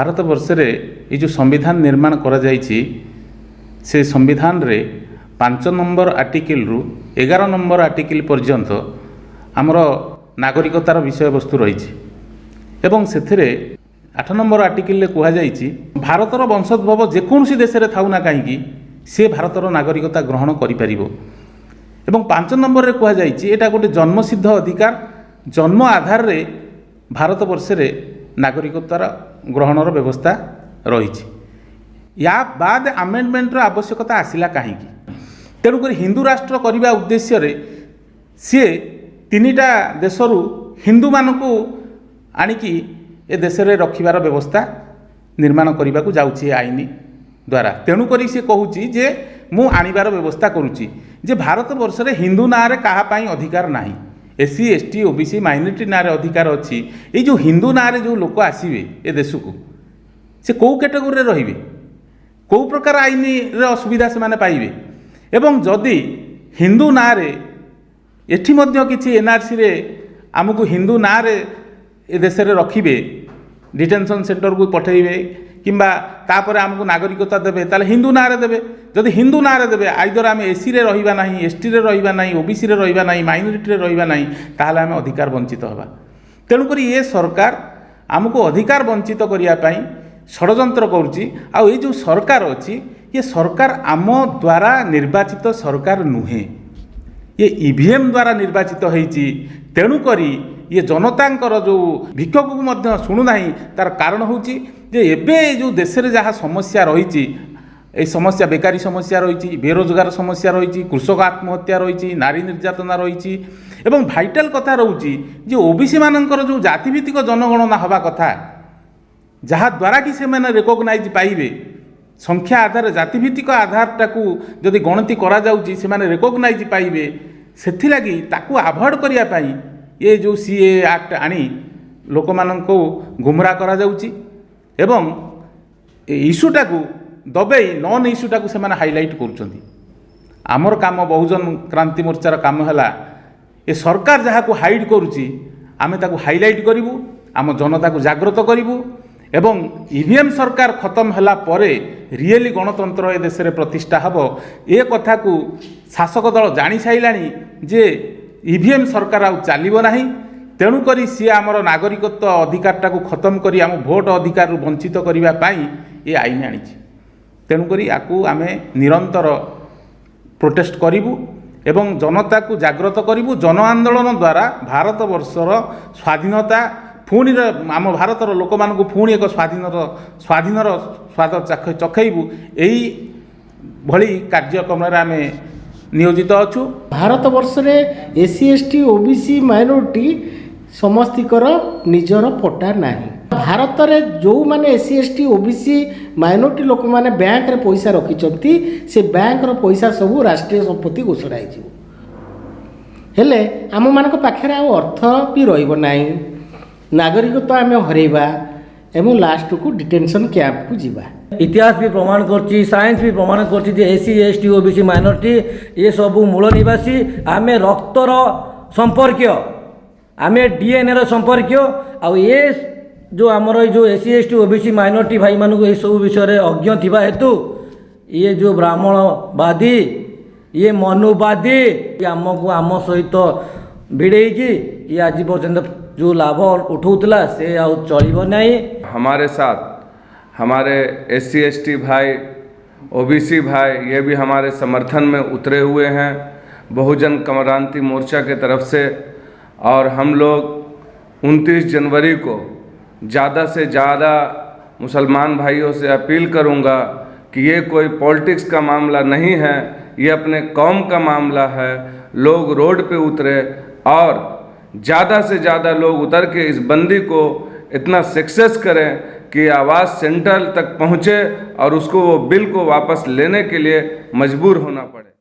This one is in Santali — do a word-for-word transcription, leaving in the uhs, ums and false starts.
ଭାରତବର୍ଷରେ ଏଇ ଯେଉଁ ସମ୍ବିଧାନ ନିର୍ମାଣ କରାଯାଇଛି, ସେ ସମ୍ବିଧାନରେ ପାଞ୍ଚ ନମ୍ବର ଆର୍ଟିକିଲରୁ ଏଗାର ନମ୍ବର ଆର୍ଟିକିଲ ପର୍ଯ୍ୟନ୍ତ ଆମର ନାଗରିକତାର ବିଷୟବସ୍ତୁ ରହିଛି। ଏବଂ ସେଥିରେ ଆଠ ନମ୍ବର ଆର୍ଟିକିଲରେ କୁହାଯାଇଛି, ଭାରତର ବଂଶୋଦ୍ଭବ ଯେକୌଣସି ଦେଶରେ ଥାଉ ନା କାହିଁକି, ସେ ଭାରତର ନାଗରିକତା ଗ୍ରହଣ କରିପାରିବ। ଏବଂ ପାଞ୍ଚ ନମ୍ବରରେ କୁହାଯାଇଛି, ଏଇଟା ଗୋଟେ ଜନ୍ମସିଦ୍ଧ ଅଧିକାର, ଜନ୍ମ ଆଧାରରେ ଭାରତବର୍ଷରେ ନାଗରିକତାର ଗ୍ରହଣର ବ୍ୟବସ୍ଥା ରହିଛି। ୟା ବାଦ ଆମେଣ୍ଡମେଣ୍ଟର ଆବଶ୍ୟକତା ଆସିଲା କାହିଁକି? ତେଣୁକରି ହିନ୍ଦୁ ରାଷ୍ଟ୍ର କରିବା ଉଦ୍ଦେଶ୍ୟରେ ସିଏ ତିନିଟା ଦେଶରୁ ହିନ୍ଦୁମାନଙ୍କୁ ଆଣିକି ଏ ଦେଶରେ ରଖିବାର ବ୍ୟବସ୍ଥା ନିର୍ମାଣ କରିବାକୁ ଯାଉଛି ଏ ଆଇନ ଦ୍ୱାରା। ତେଣୁକରି ସେ କହୁଛି ଯେ ମୁଁ ଆଣିବାର ବ୍ୟବସ୍ଥା କରୁଛି ଯେ ଭାରତବର୍ଷରେ ହିନ୍ଦୁ ନାଁରେ କାହା ପାଇଁ ଅଧିକାର ନାହିଁ। ଏସ୍ସି, ଏସ୍ଟି, ଓବିସି, ମାଇନରିଟି ନାଁରେ ଅଧିକାର ଅଛି। ଏଇ ଯେଉଁ ହିନ୍ଦୁ ନାଁରେ ଯେଉଁ ଲୋକ ଆସିବେ ଏ ଦେଶକୁ, ସେ କେଉଁ କ୍ୟାଟେଗୋରୀରେ ରହିବେ, କେଉଁ ପ୍ରକାର ଆଇନର ଅସୁବିଧା ସେମାନେ ପାଇବେ? ଏବଂ ଯଦି ହିନ୍ଦୁ ନାଁରେ ଏଠି ମଧ୍ୟ କିଛି ଏନ୍ଆର୍ସିରେ ଆମକୁ ହିନ୍ଦୁ ନାଁରେ ଏ ଦେଶରେ ରଖିବେ, ଡିଟେନସନ୍ ସେଣ୍ଟରକୁ ପଠେଇବେ କିମ୍ବା ତାପରେ ଆମକୁ ନାଗରିକତା ଦେବେ, ତାହେଲେ ହିନ୍ଦୁ ନାଁରେ ଦେବେ। ଯଦି ହିନ୍ଦୁ ନାଁରେ ଦେବେ, ଆଇଦର ଆମେ ଏସ୍ସିରେ ରହିବା ନାହିଁ, ଏସ୍ଟିରେ ରହିବା ନାହିଁ, ଓବିସିରେ ରହିବା ନାହିଁ, ମାଇନରିଟିରେ ରହିବା ନାହିଁ, ତାହେଲେ ଆମେ ଅଧିକାର ବଞ୍ଚିତ ହେବା। ତେଣୁକରି ଏ ସରକାର ଆମକୁ ଅଧିକାର ବଞ୍ଚିତ କରିବା ପାଇଁ ଷଡ଼ଯନ୍ତ୍ର କରୁଛି। ଆଉ ଏଇ ଯେଉଁ ସରକାର ଅଛି, ଇଏ ସରକାର ଆମ ଦ୍ୱାରା ନିର୍ବାଚିତ ସରକାର ନୁହେଁ, ଇଏ ଇଭିଏମ୍ ଦ୍ୱାରା ନିର୍ବାଚିତ ହେଇଛି। ତେଣୁକରି ଇଏ ଜନତାଙ୍କର ଯେଉଁ ବିକ୍ଷୋଭକୁ ମଧ୍ୟ ଶୁଣୁନାହିଁ। ତାର କାରଣ ହେଉଛି ଯେ ଏବେ ଏ ଯେଉଁ ଦେଶରେ ଯାହା ସମସ୍ୟା ରହିଛି, ଏଇ ସମସ୍ୟା, ବେକାରୀ ସମସ୍ୟା ରହିଛି, ବେରୋଜଗାର ସମସ୍ୟା ରହିଛି, କୃଷକ ଆତ୍ମହତ୍ୟା ରହିଛି, ନାରୀ ନିର୍ଯାତନା ରହିଛି ଏବଂ ଭାଇଟାଲ କଥା ରହୁଛି ଯେ ଓବିସି ମାନଙ୍କର ଯେଉଁ ଜାତିଭିତ୍ତିକ ଜନଗଣନା ହେବା କଥା, ଯାହାଦ୍ୱାରା କି ସେମାନେ ରେକଗ୍ନାଇଜ୍ ପାଇବେ, ସଂଖ୍ୟା ଆଧାରରେ, ଜାତିଭିତ୍ତିକ ଆଧାରଟାକୁ ଯଦି ଗଣତି କରାଯାଉଛି, ସେମାନେ ରେକଗ୍ନାଇଜ୍ ପାଇବେ। ସେଥିଲାଗି ତାକୁ ଆଭଏଡ଼ କରିବା ପାଇଁ ଏ ଯେଉଁ ସିଏଏ ଆକ୍ଟ ଆଣି ଲୋକମାନଙ୍କୁ ଗୁମରା କରାଯାଉଛି ଏବଂ ଏ ଇସ୍ୟୁଟାକୁ ଦବେଇ ନନ୍ ଇସ୍ୟୁଟାକୁ ସେମାନେ ହାଇଲାଇଟ୍ କରୁଛନ୍ତି। ଆମର କାମ, ବହୁଜନ କ୍ରାନ୍ତି ମୋର୍ଚ୍ଚାର କାମ ହେଲା, ଏ ସରକାର ଯାହାକୁ ହାଇଡ୍ କରୁଛି, ଆମେ ତାକୁ ହାଇଲାଇଟ୍ କରିବୁ, ଆମ ଜନତାକୁ ଜାଗ୍ରତ କରିବୁ ଏବଂ ଇଭିଏମ୍ ସରକାର ଖତମ ହେଲା ପରେ ରିଏଲି ଗଣତନ୍ତ୍ର ଏ ଦେଶରେ ପ୍ରତିଷ୍ଠା ହେବ, ଏ କଥାକୁ ଶାସକ ଦଳ ଜାଣି ସାରିଲାଣି ଯେ ଇଭିଏମ୍ ସରକାର ଆଉ ଚାଲିବ ନାହିଁ। ତେଣୁକରି ସିଏ ଆମର ନାଗରିକତ୍ୱ ଅଧିକାରଟାକୁ ଖତମ କରି ଆମ ଭୋଟ ଅଧିକାରରୁ ବଞ୍ଚିତ କରିବା ପାଇଁ ଏ ଆଇନ ଆଣିଛି। ତେଣୁକରି ୟାକୁ ଆମେ ନିରନ୍ତର ପ୍ରୋଟେଷ୍ଟ କରିବୁ ଏବଂ ଜନତାକୁ ଜାଗ୍ରତ କରିବୁ। ଜନ ଆନ୍ଦୋଳନ ଦ୍ୱାରା ଭାରତବର୍ଷର ସ୍ୱାଧୀନତା ପୁଣି ର-, ଆମ ଭାରତର ଲୋକମାନଙ୍କୁ ପୁଣି ଏକ ସ୍ୱାଧୀନର, ସ୍ୱାଧୀନର ସ୍ୱାଦ ଚାଖ-, ଚଖେଇବୁ। ଏଇ ଭଳି କାର୍ଯ୍ୟକ୍ରମରେ ଆମେ ନିୟୋଜିତ ଅଛୁ। ଭାରତବର୍ଷରେ ଏସ୍ ସି ଏସ୍ ଟି ଓ ବି ସି ମାଇନୋରିଟି ସମସ୍ତିଙ୍କର ନିଜର ପଟ୍ଟା ନାହିଁ। ଭାରତରେ ଯେଉଁମାନେ ଏସ୍ ସି ଏସ୍ ଟି ଓ ବି ସି ମାଇନୋରିଟି ଲୋକମାନେ ବ୍ୟାଙ୍କରେ ପଇସା ରଖିଛନ୍ତି, ସେ ବ୍ୟାଙ୍କର ପଇସା ସବୁ ରାଷ୍ଟ୍ରୀୟ ସମ୍ପତ୍ତି ଘୋଷଣା ହେଇଯିବ। ହେଲେ ଆମମାନଙ୍କ ପାଖରେ ଆଉ ଅର୍ଥ ବି ରହିବ ନାହିଁ, ନାଗରିକତ୍ୱ ଆମେ ହରେଇବା ଏବଂ ଲାଷ୍ଟକୁ ଡିଟେନସନ୍ କ୍ୟାମ୍ପକୁ ଯିବା। ଇତିହାସ ବି ପ୍ରମାଣ କରୁଛି, ସାଇନ୍ସ ବି ପ୍ରମାଣ କରୁଛି ଯେ ଏସ୍ ସି ଏସ୍ ଟି ଓ ବି ସି ମାଇନୋରିଟି, ଏସବୁ ମୂଳ ନିବାସୀ। ଆମେ ରକ୍ତର ସମ୍ପର୍କୀୟ, ଆମେ ଡିଏନ୍ଏର ସମ୍ପର୍କୀୟ। ଆଉ ଏ ଯେଉଁ ଆମର ଏଇ ଯେଉଁ ଏସ୍ ସି ଏସ୍ ଟି ଓ ବି ସି ମାଇନୋରିଟି ଭାଇମାନଙ୍କୁ ଏସବୁ ବିଷୟରେ ଅଜ୍ଞ ଥିବା ହେତୁ ଇଏ ଯେଉଁ ବ୍ରାହ୍ମଣବାଦୀ, ଇଏ ମନୁବାଦୀ, ଇଏ ଆମକୁ ଆମ ସହିତ ଭିଡ଼େଇକି ଇଏ ଆଜି ପର୍ଯ୍ୟନ୍ତ ଯେଉଁ ଲାଭ ଉଠଉଥିଲା, ସେ ଆଉ ଚଳିବ ନାହିଁ। हमारे साथ हमारे एस सी एस टी भाई, ओ बी सी भाई, ये भी हमारे समर्थन में उतरे हुए हैं बहुजन क्रांति मोर्चा के तरफ से। और हम लोग उनतीस जनवरी को ज़्यादा से ज़्यादा मुसलमान भाइयों से अपील करूँगा कि ये कोई पॉलिटिक्स का मामला नहीं है, ये अपने कौम का मामला है। लोग रोड पे उतरे और ज़्यादा से ज़्यादा लोग उतर के इस बंदी को इतना सक्सेस करें कि आवाज़ सेंट्रल तक पहुँचे और उसको, वो बिल को वापस लेने के लिए मजबूर होना पड़े।